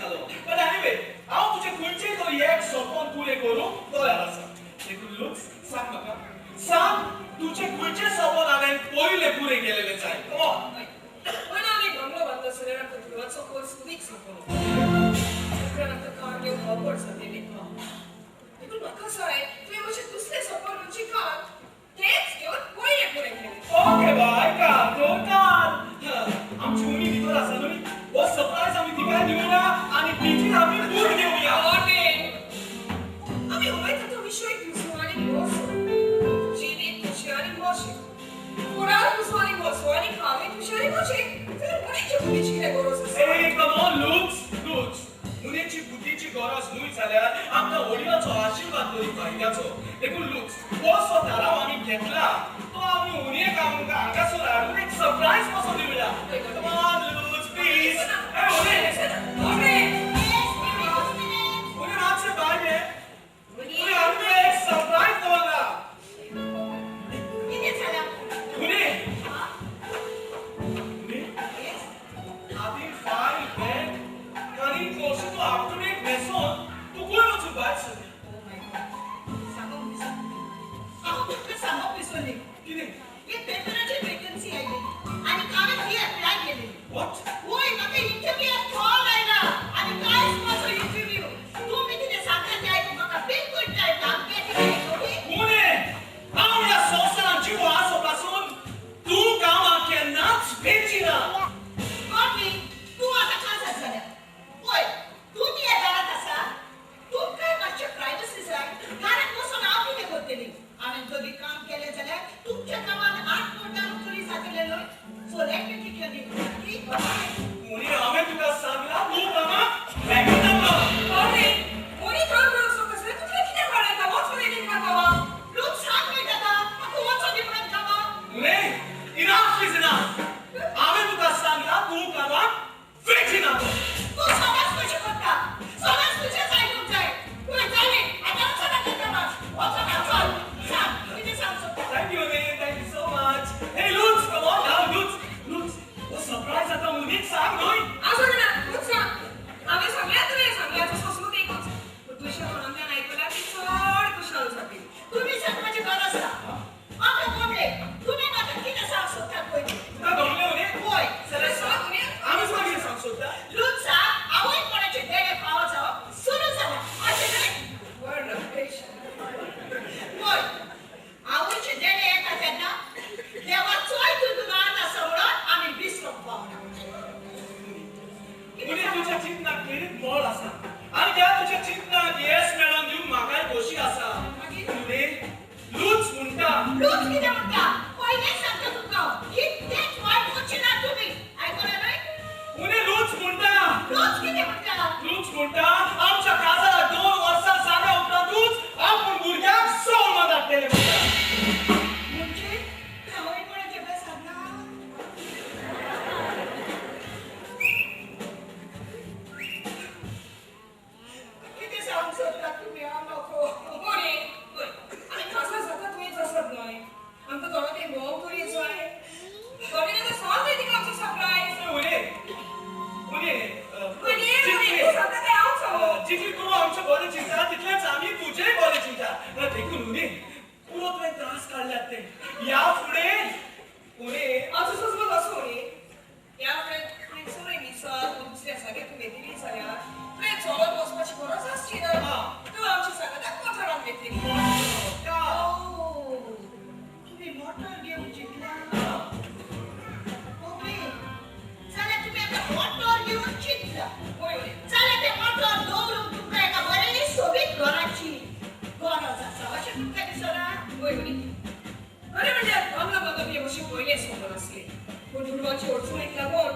जालो. But anyway, हांव तुजें खंयचें तरी एक सपन पुरें करूंक तयार आसा. देखून लुक्स, सांग म्हाका, सांग, तुजें खंयचें सपन हांवें पयलें पुरें केलेलें जाय? Come on. पयलीं आमी बंगलो बांदलो जाल्यार आमकां दुडवाचो खर्च उदीक सोंपलो. उपरांत आमकां कार घेवन धांवपळ जालेली. देखून म्हाका जाय तुवें म्हजें दुसरें सपन, म्हणजे कार, तेंच घेवन पयलें पुरें केलें. ओके बाय, कार तो कार. आमची उणी भितर आसा न्हय, हो सरप्रायज आमी तिका दिवया आनी तिची आमी दूद घेवया. आमी उलयता तो विशय तुजो आनी म्हजो, जिवीत तुजें आनी म्हजें, फुडार तुजो आनी म्हजो आनी कामय तुजें आनी म्हजें, जाल्यार मुनेच्या बुद्दीची कितें गरज आसा? Hey, come on, looks, looks. मुनेची बुद्धीची गरज न्हय जाल्यार आमकां वडिलाचो आशिर्वाद तरी फायद्याचो. देखून लुक्स, हो जो थाराव आमी घेतला तो आमी उणेक आमकां हांगासर हाडून एक सरप्रायज कसो दिवया. Come on, looks, please. Hey, उणे. ओके. उणे, मातशें भायर ये. उणे, आमी एक सरप्रायज दवरला. कितें झालं? उणे, उणे, आदी फायल बॅग आनी कशें तूं अप टू डेट न्हेसोन तूं खंय वचूंक भायर सरली? सांगूंक विसरली हांव तुमकां, सांगूंक विसरली. कितें? एक पेपराची वेकन्सी आयली आनी हांवें ती अप्लाय केली. What? होय, म्हाका इंटरव्यू कॉल आयला आनी कांयच म्हजो इंटरव्यू. तुमी कितें सांगता तें आयकूंक म्हाका बिलकुल टायम ना. I'm getting ready, okay? मुने, हांव ह्या संवसारांत जीव आसो पासून तूं कामाक केन्नाच वेची ना. गॉडवी, तूं आतां काजार जाल्या. पळय, तुमी ह्या घरांत आसा, तुमकां मातशें प्रायवसी जाय. घरांत बसून हांव कितें करतली? हांवें जरी काम केलें जाल्यार तुमच्या कामात आठ मोटार चोरी जातलें न्हय? So let me take your name. मुने, हांवें तुका सांगला, तूं कामाक वेगना म्हणून. अरे, कोणी काम करूंक सोदता जाल्यार तुका कितें कळटा? वच मरे न्ही कामाक. लोक सांग मेळटा म्हाका, वचो दी म्हणून कामाक. मुने, enough is enough. हांवें तुका सांगला, तूं कामाक वेची ना. तूं सदांच कशें करता, सदांच तुजेंच आयकूंक जाय. पळय, जालें आतां, वचना कामाक, वचना. चल, सांग, कितें सांग सोदता? Thank you, Ray. Thank you so much. Hey, Lutz, come on now, Lutz. Lutz, हो सरप्राईज आता मुनीक सांग न्हय. हांव सांगना, तूंच सांग. हांवें सांगल्यार तुवें सांगल्यार सोंसूंक एकूच, पूण तुज्या तोंडांतल्यान आयकल्यार ती चड खुशाल जातली. तुमी सांगपाची गरज ना म्हाका. गमले, तुमी म्हाका कितें सांग सोदतात पयलीं? तुका गमलें न्ही? पळय. जाल्यार सांग न्ही. आमी तुका कितें सांग सोदता? लुचा, आवयपणाचे देणे फावो जावप सुरू जाला, अशें न्हय? बरं रमेश. पळय, आवयचे देणे येता तेन्ना देवाचोय तितून हात आसा म्हणून आमी विसरूंक पावना. मुनी, तुज्या चिंतनाक खेरीत मोल आसा आनी त्या तुज्या चिंतनाक येस मेळोवन दिवंक म्हाकाय खोशी आसा. मागीर? मुनी, लूच म्हणटा. लूच कितें म्हणटा? पयलें सांगता तुमकां, कितेंच वायट करची ना तुमी, आयकलें न्हय? मुनी, लूच म्हणटा. लूच कितें म्हणटा? लूच म्हणटा, आमच्या काजाराक 2 वर्सां जाल्या उपरांतूच आपूण भुरग्याक सोडून धाडटले म्हणटा. म्हणजे आवयपणाचें बेस सादना? कितें सांग सोदतात तुमी? हांव नको. बरें, पळय, आमी काजार जाता तुवें आसत न्हय, आमकां थोडो तें भोंवंक तरी जाय. थोडे आतां सांग रे तिका आमचो सरप्रायज. मुनी, मुनी, मुनी, मुनी, तूं सांगता तें हांव सांगू. जितली तूं आमचें बरें चिंता, तितलेंच आमी तुजेंय बरें चिंता. देखून मुनी, पुरो तुवें त्रास काडल्यात ते. ह्या फुडें मुनी. आमचो सजमत आसूं न्ही, ह्या फुडें तुवें चलय मिसाक दुसऱ्या जाग्यार तूं वेतली जाल्यार तुवें चलत वचपाची गरज आसची ना. तूं आमच्या सांगाताक मोटरान वेतली. तुमी मोटर घेवन चिंतला? ओके, जाल्यार तुमी आतां मोटर घेवन चिंतला. होय. जाल्यार तें मोटर दवरूंक तुमकां एका बरें सोबीत घराची गरज आसा अशें तुमकां दिसना? होय मुनी, खरें म्हणल्यार बंगलो बांदप हें म्हजें पयलें सपन आसलें, पूण दुडवाची अडचणीक लागून